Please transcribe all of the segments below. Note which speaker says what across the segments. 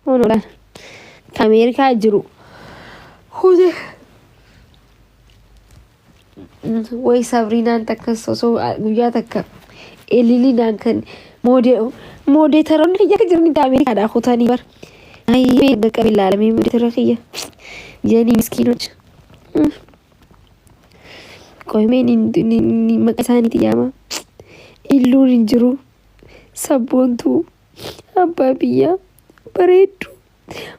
Speaker 1: Honoodhaan ka Ameerikaa jiru. Hute. Way Sabriinaan takkas osoo guyyaa takka Elilinaan kan moodeetaroonni kiyya akka jiranitti Ameerikaadhaa kutanii bar. Ayyee qaqqabe ilaalamee moodeetara kiyya. Yanii miskiinocha. Qoymeen maqaa isaaniitti yaama. Illuun hin jiru. Sabboontuu. Abbaa biyyaa. Bareedduu.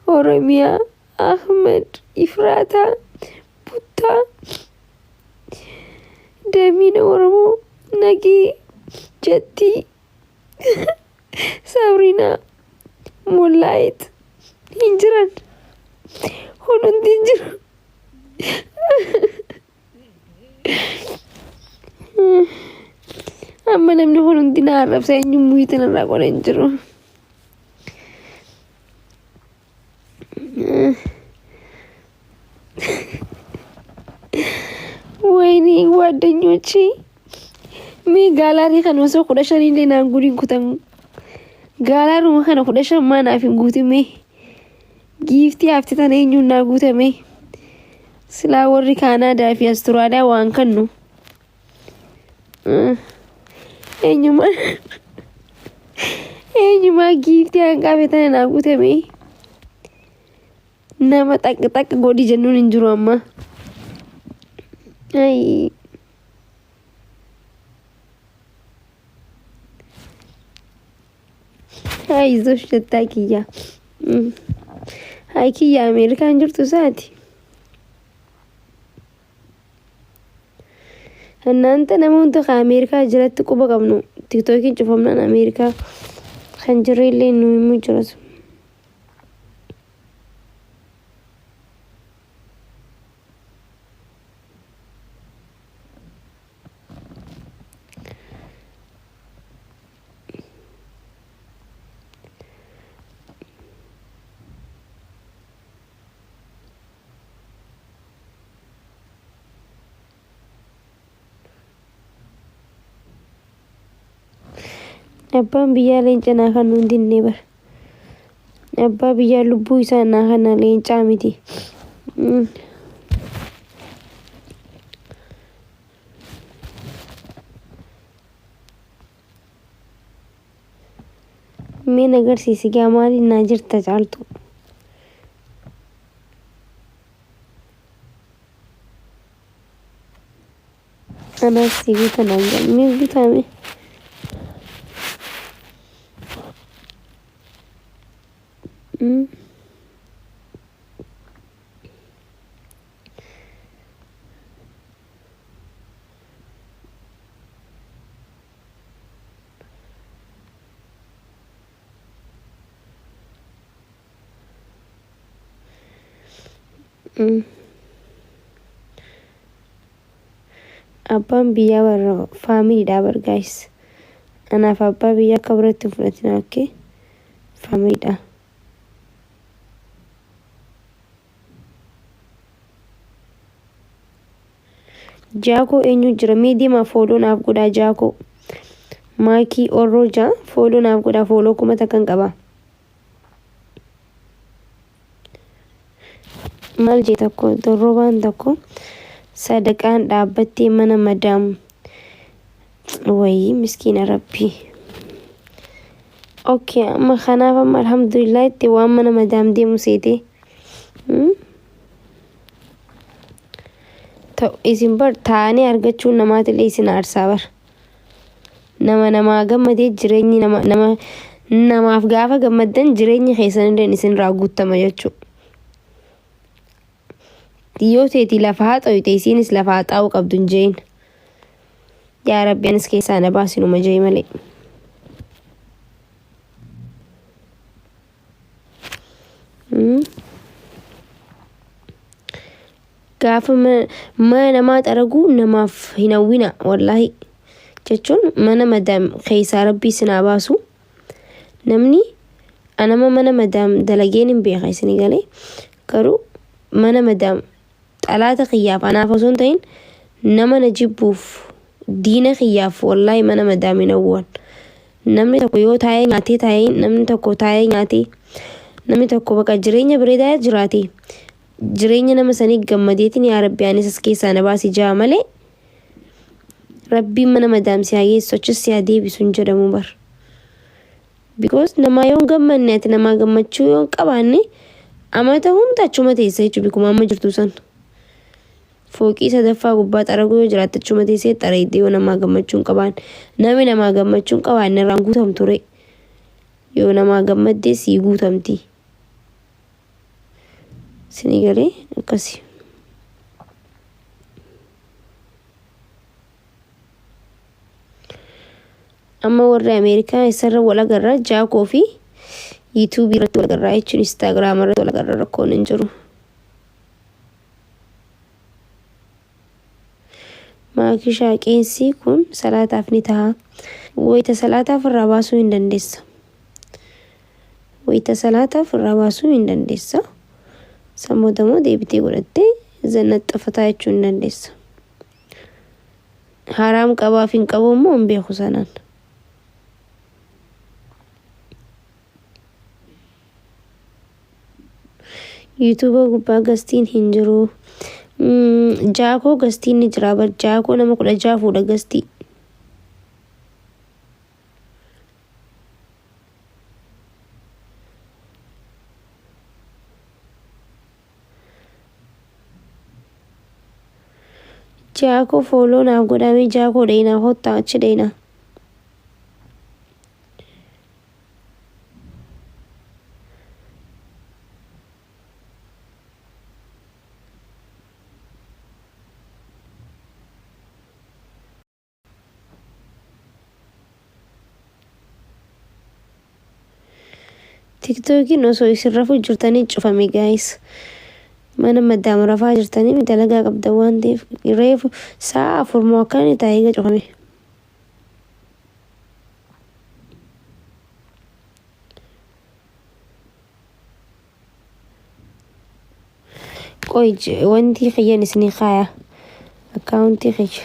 Speaker 1: Oromiyaa. Ahmed. Ifraataa. Buttaa. Damiina Oromoo. Nagee. Jettii. Sabriinaa. Mollaayit. Hin jiran. Hundumti hin jiru. Amma namni kun hundi na arrabsa eenyuun muyita narraa godha hin jiru. ወይኔ ጓደኞቼ mee gaalaarii kana osoo 15 illee naan guutin kutan gaalaaruma kana 15 maa naaf hin guutin mee giiftii hafte tana eenyuun naa guutame silaa warri Kaanaadaa fi Asturaaliyaa waan kannu eenyumaa eenyumaa giiftii hanqaafe tana naa guutame nama xaq xaq godhi jennuun hin jiru amma. Ayii. Ayizosh jettaa kiyya. Hay kiyya Ameerikaan jirtu isaati. Annaanta nama hunda kan Ameerikaa jiratti quba qabnu tiktookiin cufamnaan Ameerikaa kan jirre illee nu himuu jiratu. Abbaan biyyaa leenca naa kan nuun dinnee bar. Abbaa biyyaa lubbuu isaa naa kana leencaa miti. Mee na garsiisi gaa maaliin naa jirta caaltuu. Anaas si guuta naan jedhan mee guutaa mee. Abbaan biyyaa warra faamiliidha bar guys. Anaaf abbaa biyyaa akka biratti hin fudhatina okay. Faamiliidha. Jaakoo eenyu jira mee deemaa fooloo naaf godhaa jaakoo. Maakii orroo jaa fooloo naaf godhaa fooloo 1000 qaba. Maal jee tokko dorrobaan tokko sadaqaan dhaabbattee mana madaam wayii miskiina rabbii. Okay amma kanaaf amma alhamdulillah itti waan mana madaam deemu seete. Ta'u isin bar taa'anii argachuun namaatillee isin aarsaa bar. Nama namaa gammadee jireenyi nama nama namaaf gaafa gammaddan jireenyi keessanillee isinirraa guuttama jechuudha. Yoo teeti lafa haxooyte isiinis lafa haxaa'uu qabdu hin jeeyin. Yaa Rabbi anis keessaa na baasinuma jee malee. Gaafa mana namaa xaraguu namaaf hin hawwina wallaahi jechuun mana madaam keessaa rabbii isin haa baasu. Namni anama mana madaam dalageen hin beeka isin galee garuu mana madaam xalaata kiyyaaf anaaf osoo hin ta'in nama na jibbuuf diina kiyyaaf wallaahi mana madaam hin hawwan. Namni tokko yoo taa'ee nyaatee taa'ee namni tokko taa'ee nyaatee Namni tokko baqa jireenya bareedaa jiraate jireenya nama sanii gammadeetiin yaa Rabbi anis as keessaa na baasi jaa malee Rabbiin mana madaam si haa geessu achis si haa deebisu hin jedhamu bar. Because namaa yoo hin gammanne ati namaa gammachuu yoo hin qabaanne amata hunda achuma teessa jechuudha bikuma amma jirtu san. Fooqii sadaffaa gubbaa xaraguu yoo jiraatte achuma teessee xarayidde yoo namaa gammachuu hin qabaanne. Namni namaa gammachuu hin qabaanne irraan guutamtu ree. Yoo namaa gammadde sii guutamti. Sinii galee akkasi. Amma warri Ameerikaa isarra wal agarra jaakoo fi yuutuubii irratti wal agarraa jechuun instaagiraama irratti wal agarra rakkoon hin jiru. Maakishaa qeensi kun salaataaf ni taha. Wayita salaataaf irraa baasuu hin dandeessa. Wayita salaataaf irraa baasuu hin dandeessa. San booda immoo deebitee godhattee zannaxxafataa jechuu hin dandeessa. Haraam qabaaf hin qabu immoo hin beeku sanaan. Yuutuuba gubbaa gastiin hin jiru. Jaakoo gastiin ni jira bar jaakoo nama 16 fuudha gastii. Jaakoo fooloo naaf godhamee jaakoo dheenaa kottaa achi dheenaa. Tiktookiin osoo isin rafuu jirtanii cufame gaayis. Mana maddaam rafaa jirtanii dalagaa qabdan waan ta'eef reefu sa'a 4 moo akkana ni ta'a eega cufame. Qoy wanti kiyyan isinii kaaya akkaawuntii kiyya.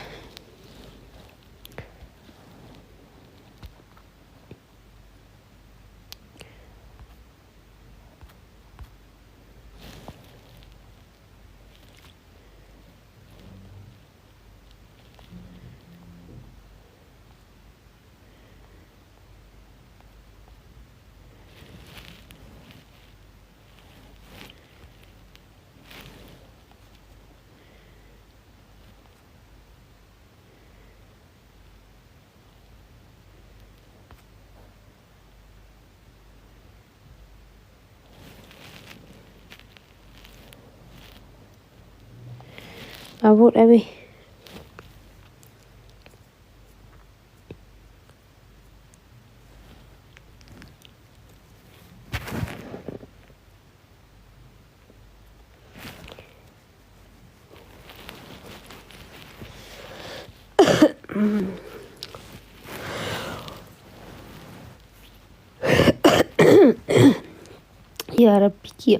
Speaker 1: Aboo dhabe. Yaa Rabbi kiyya.